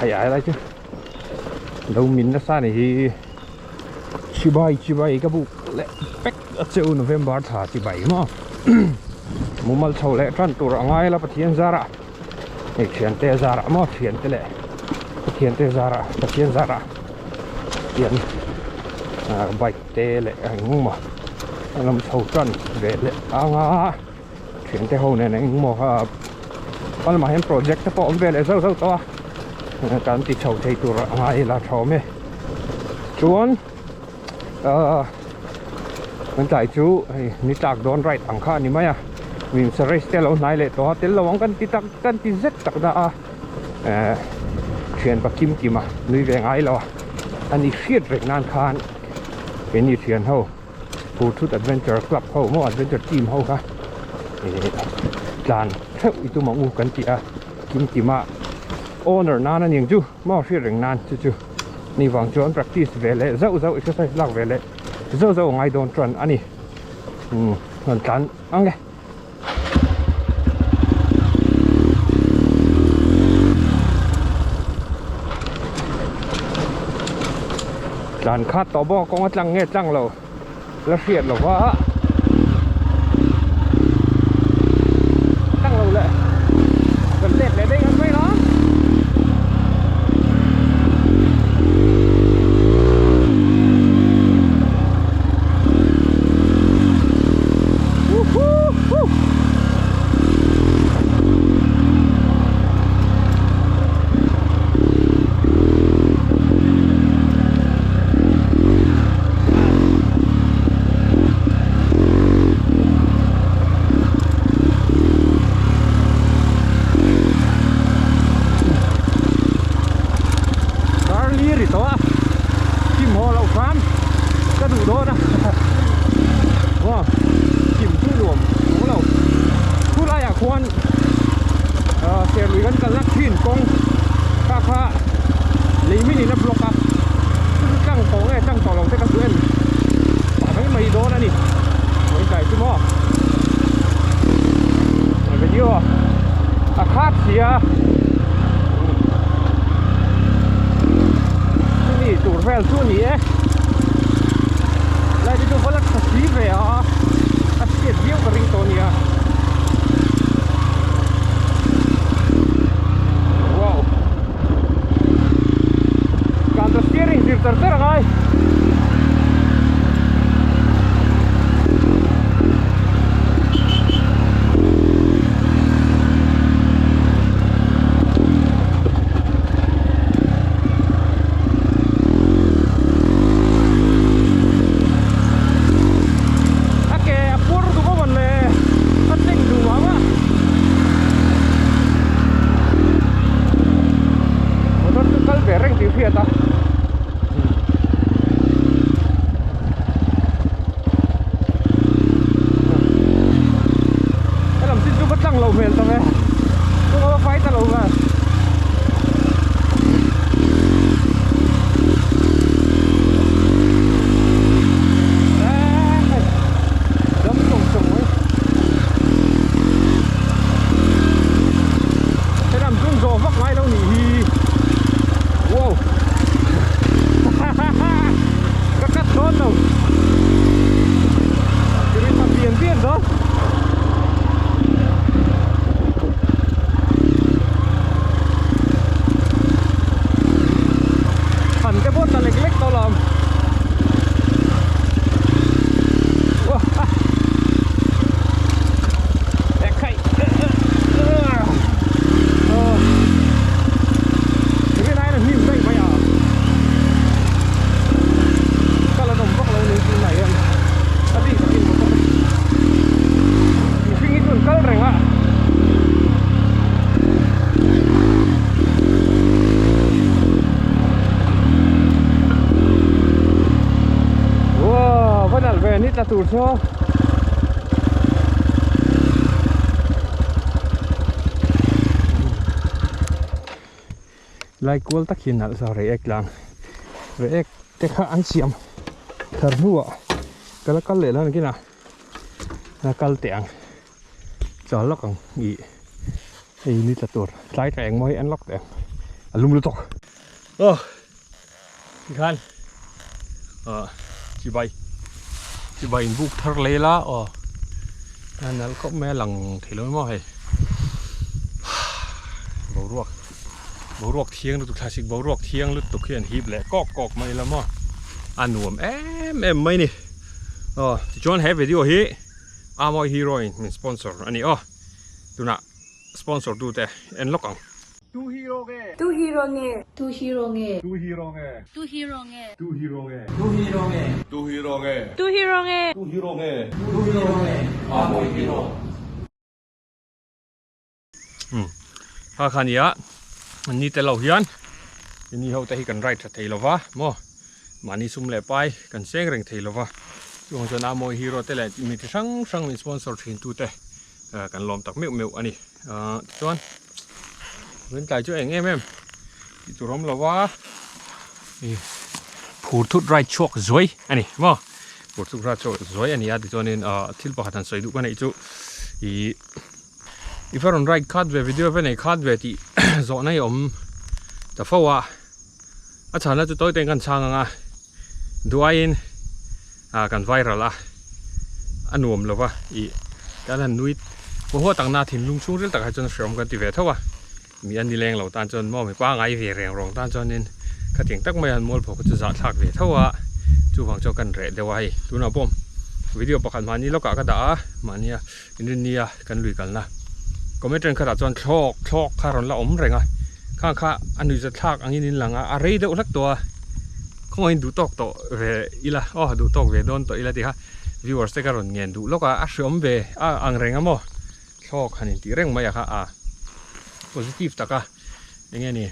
Hei ai lai chu lo min nasa ni hi chibai chibai ka buk leh vek a cheu November thla chibai maw mumal chho leh tan tur a ngai la Pathian zarah hei thian te zarah maw thian te leh Pathian te zarah Pathian zarah hian bike te leh engmaw a lam chho tan ve leh anga. Thian te ho nen engmaw kha palmah hian project te pawh awm ve leh zauh zauh tawh a kan ti chho thei tur a ngai ila tha awm e chuan ahh kan tlai chu hei ni tlak dawn right ang kha a ni mai a mimsa race te a lo hnai leh tawh a tel lo ang kan ti tak kan ti zet tak dah a ehh thianpa kim kim a nui ve ngai lo a ani hriat reng nan khan keini thian ho. Purthut Adventure Club ho maw Adventure Team ho kha eh tlan theuh i tum ang u kan ti a kim kima owner nan a ni ang chu maw hriat reng nan chu chu ni vang chuan practice ve leh zauh zauh exercise lak ve leh zauh zauh a ngai dawn chuan a ni umm rawn tlan ang e. Tlan khat tawh bawk a kawng a tlang nge tlang lo la hriat lo va tlang lo leh kan let leh daih ang mai la. Darli ri tawh a kim haw loh hram ka duh dawn a aw kim chu nuam chuang lo thu laiah khuan ah serlui kan kalna thin kawng kha kha lei min in a block a chu chu tlang tawh nge tlang tawh lo te ka chu en pah mai mai dawn a ni vawiin tlai chu maw video a khat si a. Chumi tur vel chu a ni e lai te chu va la tha si ve a a chhiat viau ka ring tawh a nia wow counter steering zir char char a ngai. A ke a pur duh a mawn le a tleng duh vang a motor chu kal ve reng tih hriat a. Helam chin chu va tlang lo hmel tawh e chung a va fai ta lo va. Dam chung chung mai helam chu zawh vak ngai lo nih hi wow ka cut dawn lo tui tha pian pian dawn thlan te pawh tla lek lek tawh lo Ni tla tur chu Lai kual tak hi nalh zau rei ek tlang rei ek te kha an siam thar hnuah ka la kal leh lo nakin a la kal teh ang chal lawk ang ih hei ni tla tur tlai tla engmaw hi en lawk teh ang. A lum lutuk. Aw tikhan ah chibai chibai in buk thar leh la aw a nalh khawp mai a lang thei lo maw hei boruak boruak thiang lutuk thlasik boruak thiang lutuk hi an hip leh kawk kawk mai la maw a nuam em em mai a ni aw tichuan he video hi Amoy Hero in min sponsor a ni aw tunah sponsor tute en lawk ang. Tu hero nge? Tu hero nge? Tu hero nge? Tu hero nge? Tu hero nge? Tu hero nge? Tu hero nge? Tu hero nge? Tu hero nge? Tu hero nge? Tu hero nge? Amoy hero. Um kha kha nia an ni tel lo hian ni ho te hi kan ride tha thei lova maw mahni sum leh pai kan seng reng thei lova chuang chuan Amoy hero te leh mi chi hrang hrang min sponsor thin tu te kan lawm tak meuh meuh a ni ahh tichuan vawiin tlai chu eng em em tih tur awm lo va ih phur thut ride chhuak zuai a ni maw phur thut ride chhuak zuai a ni a tichuanin ahh thil pakhat han sawi duh ka neih chu ih i va rawn ride khat ve video va nei khat ve tih zawhna hi a awm ta fo a a chhanna chu tawi te in kan chhang ang a duaiin ah kan viral a a nuam lo va ih kan han nui haw haw tak na thinlung chhungril takah chuan hreawm kan ti ve tho a mi a ni leng lo tan chuan maw mipa ngai ve reng rawng tan chuanin khatiang tak mai a han mual phawk chu zahthlak ve tho a chuvang chuan kan reh deuh a hei tunah pawh video pakhat mahni lawkah ka dah a mahnia inrinnia kan lui kalna comment thenkhatah chuan thlawk thlawk kha rawn la awm reng a khang kha a nuihzathlak angin in lang a a rei deuh hlek tawh a. Khawngahin duh tawk tawh ve ila aw duh tawk ve dawn tawh ila tih kha viewers te ka rawn ngen duh lawk a a hreawm ve a ang reng a maw thlawk han intih reng mai a kha a positive taka eng nge ni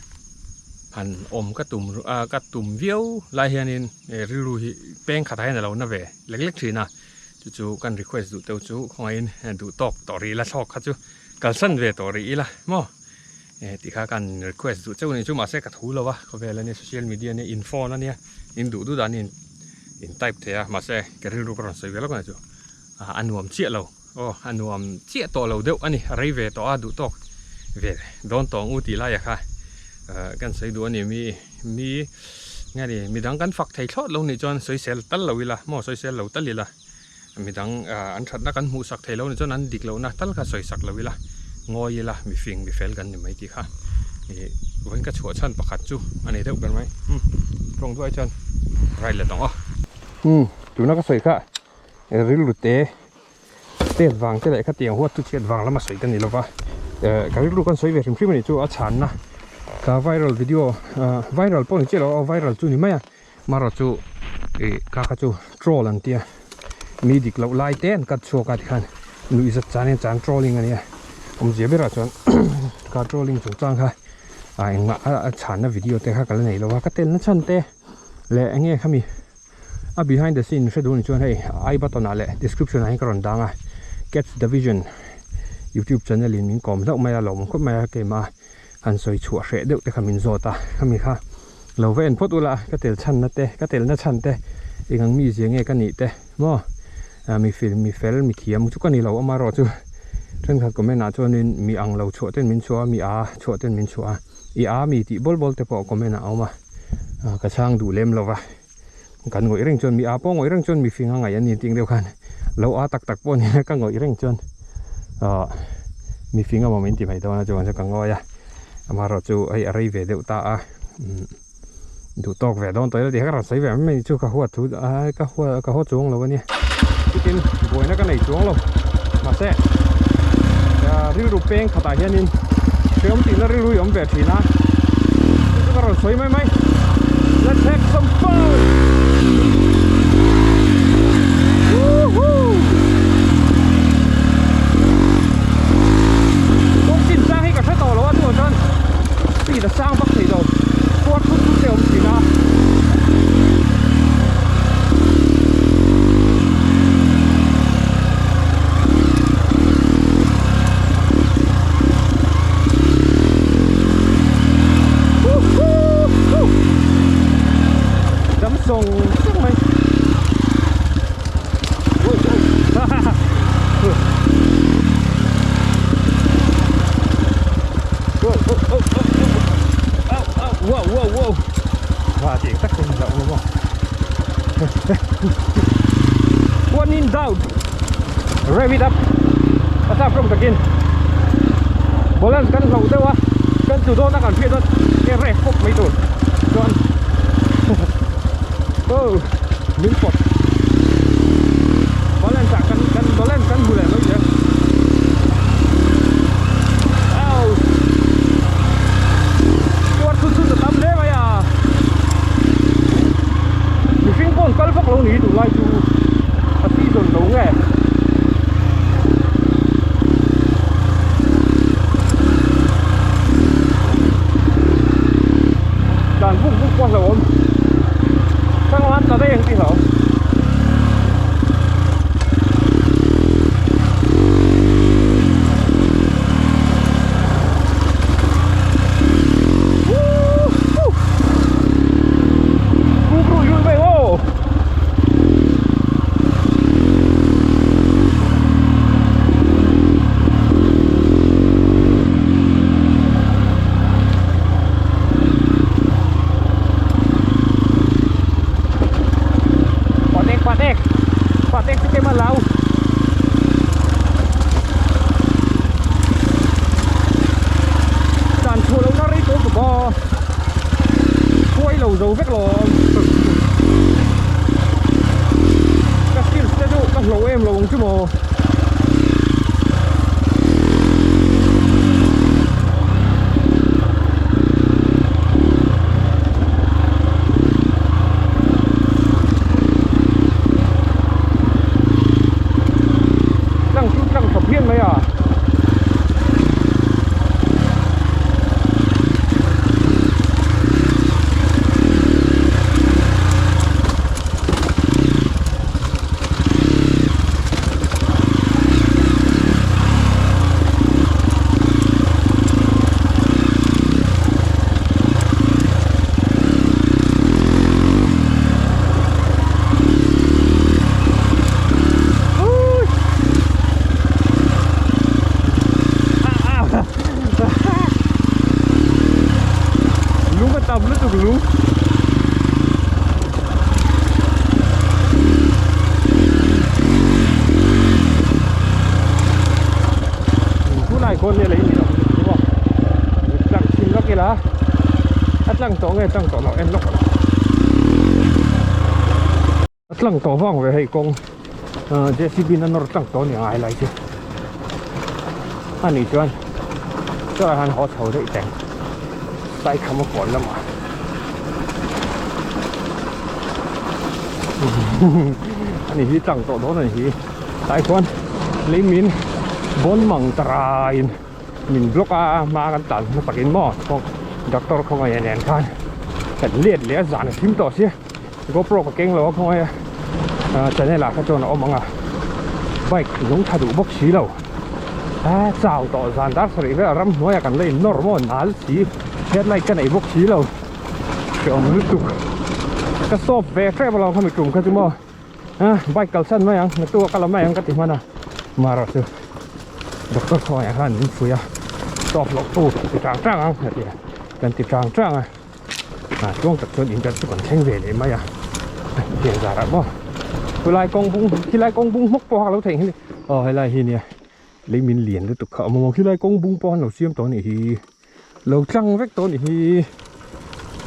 han awm ka tum a ka tum viau lai hianin rilru hi peng khatah hian a lo na ve lek lek thin a chu chu kan request duh teuh chu khawngahin duh tawk tawh rih ila thlawk kha chu kalsan ve tawh rih ila maw. Eh tih kha kan request duh chauh a ni chu mahse ka thu lo a khawvel ania social media ania in phone ania in duh duh dan in in type thei a mahse ka rilru ka rawn sawi ve lawk a ni chu ah a nuam chiah lo aw a nuam chiah tawh lo deuh a ni a rei ve tawh a duh tawk ve dawn tawh ang u tih lai ah kha ah kan sawi duh a ni mi mi nge ni midang kan fak thei thlawt lo nih chuan sawisel tal lo ila maw sawisel lo tal ila. Midang an thatna kan hmuh sak thei lo ni chuan an dik lohna tal kha sawi sak lo ila, ngawi ila, mi fing, mi fel kan ni mai tih kha ih vawiin ka chhuah chhan pakhat chu a ni deuh ber mai. Umm tawng duai chuan ride leh tawng aw. Umm tuna ka sawi kha rilru te tet vang te leh khatiang huat chu chhiat vang lama sawi ka ni lova, eh ka rilru kan sawi ve hrim hrim a ni chu a chhanna ka viral video viral pawh ni chiah lo a viral chu ni mai a. Marawh chu ih kha kha chu troll an tia mi dik loh lai te an cut chhuak a tikhan nuih zat chan hian chan trolling a nia awmzia berah chuan kha trolling chungchang kha ah engmah a chhanna video te kha ka la nei lo a ka telna chhan te leh eng nge khami a behind the scene hre duh ni chuan hei i button ah leh description ah hian ka rawn dang a catch the vision youtube channel in min kawm hlauh mai a lawmawm khawp mai a keimah han sawi chhuah hreh deuh te kha min zawt a khami kha lo va en phawt ula ka tel chhanna te ka telna chhan te eng ang mizia nge ka nih te maw mi fil mi fel mi thiam chu ka ni lo amaherawh chu thenkhat comment ah chuanin mi ang lo chhuah ten min chhuah a mi a chhuah ten min chhuah a i a mi tih bawl bawl te pawh comment ah a awm a ka chhang duh lem lo va kan ngawih reng chuan mi a pawh ngawih reng chuan mi fing a ngaih a ni tih ang deuh khan lo a tak tak pawh nila ka ngawih reng chuan ah mi fing a maw min ti mai dawn a chuan chu ka ngawi a amaherawh chu hei a rei ve deuh ta a umm duh tawk ve dawn tawh ila tih kha ka rawn sawi ve mai mai chu ka huat thu a ka hua ka haw chuang lo a nia chutin buaina ka nei chuang lo mahse rilru peng khatah hianin hreawm tihna rilru hi awm ve thin a chu chu ka rawn sawi mai mai let's have some fun woohoo kawng chin chang hi ka hre tawh lo a chuan chuan speed a sang vak thei lo khuar thut thut te a awm thin a. tak in hlauh awm a One in doubt Rev it up a chak hlawm takin balance kan hloh deuh a kan tlu dawn a kan hriat dawn e ref pawp mai tur chuan oh min pawt balance ah kan kan balance kan hmu leh mai zel au tuar thut thut a tam hle mai a mihring pawh an kal vak lo ni tunlai chu a season lo nge. Dan buk buk pawh hlauhawm thlang an tla daih ang tih hlauhawm. Patek patek patek chu kem a lau dan chhuah lohna rei tawh bawk a khuai lo zo vek lo ka skills te chu ka hloh em lo ang chu maw. Tlang chu tlang tha phian mai a. Lung a tam lutuk lung. Tunah khawn nge lei ni lo chu maw tlang chhin lawk ila a tlang tawh nge tlang tawh loh en lawk ang a tlang tawh vang ve hei kawng J C B in a nawr tlang tawh a ni ang a helai chu a nih chuan chuan han haw chho daih teng Saikhama kawn lamah. Ani hi tlang tawh dawn ani hi tlai chuan lei min bawn mang tarai in min block a hma kan tlan hma takin maw doctor khawngaih nen khan kan let leh a zan a thim tawh sia GoPro ka keng lo a khawngaih a channel ah kha chuan a awm ang a bike lung tha duh bawk si lo a chau tawh zan dar sarih vel ramhnuai ah kan la in nawr maw nal si headlight ka neih bawk si lo. Hreawm lutuk ka stop ve hrep alo khami tum kha chu maw a bike kalsan mai ang naktuk ah ka la mai ang ka ti hman a mara chu doctor khawngaih khan min phui a stop loh tur ti tang tang ang a ti a kan ti tang tang a a chuang tak chuan in kan chu kan thleng ve leh mai a pian zarah maw khulai kawng bung khilai kawng bung hmawk pawh a lo theih hi aw helai hi nia lei min lian lutuk kha a awm a maw khilai kawng bung pawh an lo siam tawh a nih hi. Lo tlang vek tawh a nih hi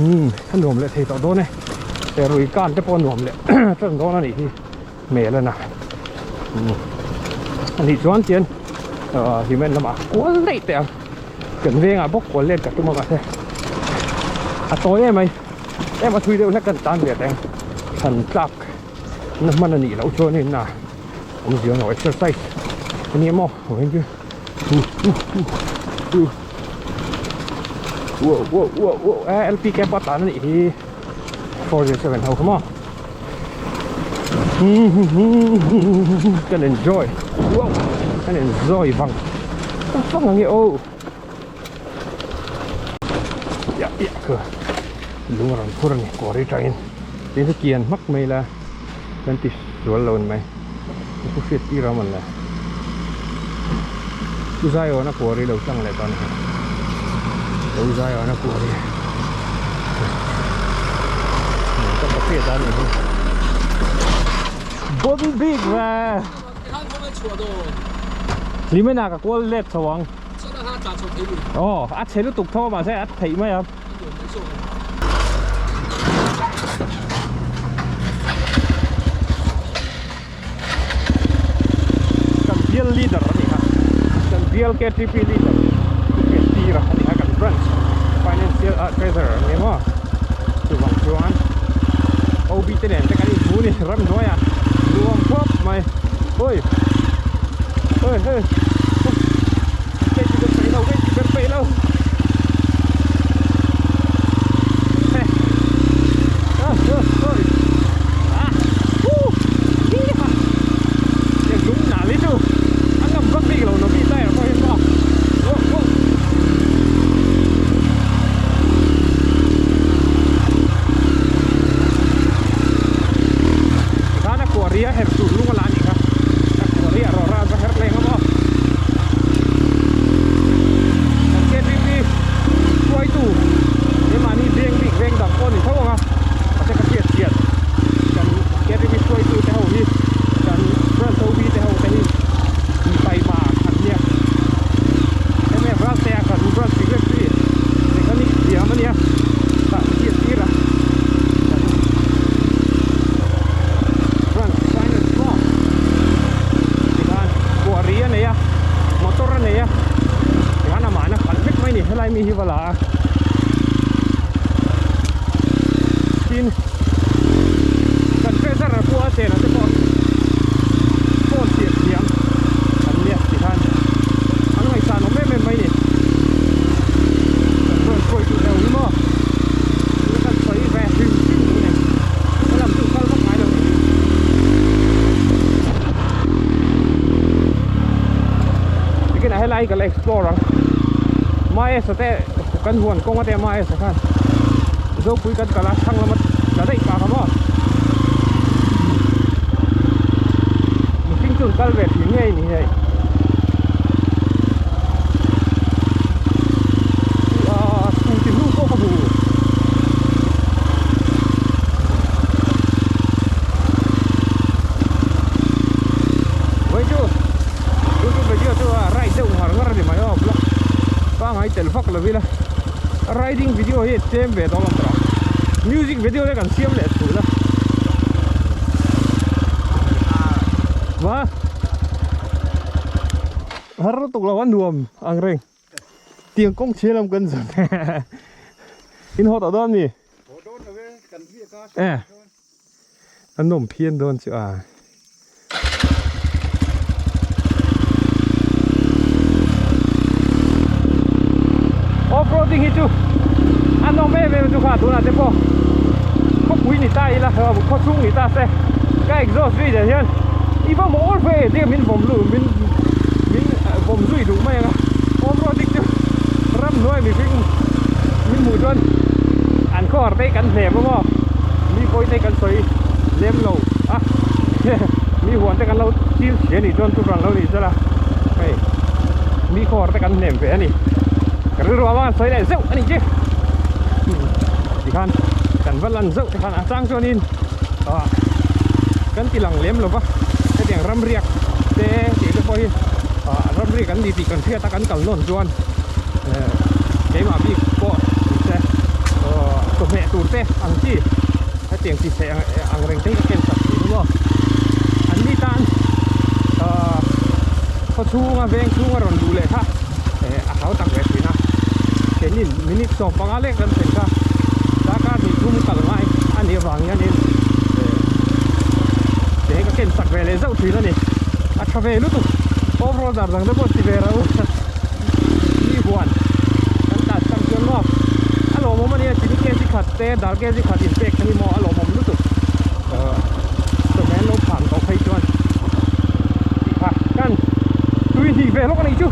umm a nuam leh thei tawh dawn e he rui kan te pawh a nuam leh tan dawn a nih hi hmel a na umm a nih chuan tian ahh cement lamah kual daih teh ang kan vengah bawk kual let ka tum a mahse a tawi em mai em a thui deuh hlek kan tan ve teh ang thlan tlak na hman a nih loh chuanin a awmzia awm lo exercise a ni maw vawiin chu. Wow wow wow wow eh LPK pawh a tlan a nih hi 407 ho kha maw kan enjoy wow kan enjoy vang vang ang e aw ya ya kha lung a rawn phur a ni kawr atangin tin chu kian hmak mai la kan ti sual lo a ni mai. Ka hriat tir a mawn le. Chu Zion a kuari lo tlang leh tan kha. Lo Zion a kuari. hriat a nih hi. Bon bik ve. Hlimena ka kual let chho ang. Aw a chhe lutuk tho a mahse a theih mai a. Kan bial leader a ni kha kan bial ktp leader ticket tir a ni kha kan branch financial ah treasurer a ni maw chuvang chuan OB te nen te kan inhmu a ni ramhnuaiah nuam khawp mai hawi hawi hawi kei ti ber peih lo kei ti ber peih lo KTP hruaitu keimahni veng bik veng dang pawh a ni tho ang a mahse ka hriat chian kan KTP hruaitu te ho hi kan branch OB te ho te hi intaima an nia enge branch te a kan branch secretary mechanic thiam a nia tah ka hriat tir a kan branch finance maw tikhan kuahri a nei a motor a nei a tikhan amah in a khalh vek mai a ni helai mi hi va la a tin kan treasure a pawh a chena te pawh phone siam thiam an nia tikhan an ngaihsan awm em em mai a ni kan rawn hruai duh lo hi maw tuna kan sawi ve hrim hrim duh a ni helam chu kal vak ngai lo ni. Tikin a helai ka la explore ang Maes-a te kan huan kawng ate Maes-a khan Zopui kan kal a thlang lama tla daih pah kha maw mihring chu an kal ve thin ngei ni hei ah scooty hnu pawh ka hmu. Vawi chu youtube video chu a ride deuh ngar ngar a ni mai aw vlog pangai tel vak lo ila riding video hi a tlem ve dawn ang tawh music video te kan siam leh thul a va har lutuk lo a nuam ang reng tiang kawng chhia lam kan zan in haw tawh dawn a mi eh. A nawm phian dawn chu a. Off roading hi chu a nawm em em chu kha tunah te pawh khawpui ni ta ila khaw chhung ni ta se ka exhaust ri dan hian i va mawl ve tih min vawm lu min min vawm zui duh mai ang a off roading chu ramhnuai mihring min hmuh chuan an khawhar te hi kan hnem a maw. Mi pawi te kan sawi lem lo a mi huan te kan lo thil chhia nih chuan chu ran lo ni sela hei mi khawr te kan hnem ve a ni ka rilru avang an sawi leh zeuh a nih chu tikhan kan va lan zeuh te khan a chang chuanin ah kan ti lang lem lova hetiang ramriak te tih te pawh hi ah ramriak an ni tih kan hriat a kan kal nawn chuan keimah bik pawh ni se chawhmeh tur te ang chi hetiang chi chhe ang reng te hi ka ken sak thin maw an ni tan khaw chhunga veng chhunga rawn luh leh kha a hau tak ve thin a keinin minute 15 lek kan thlen kha darkar hnih thum kal ngai a nih avang hianin te hi ka ken sak ve leh zauh thin a ni a tha ve lutuk off roader dang te pawh ti ve rau. Mi huan kan tan chang chuan maw a lawmawm a nia chini kg khat te dal kg khat in pek te hi maw a lawmawm lutuk chawhmeh an lo phang tawh phei chuan tih kha kan tui hnih ve lawk a nih chu.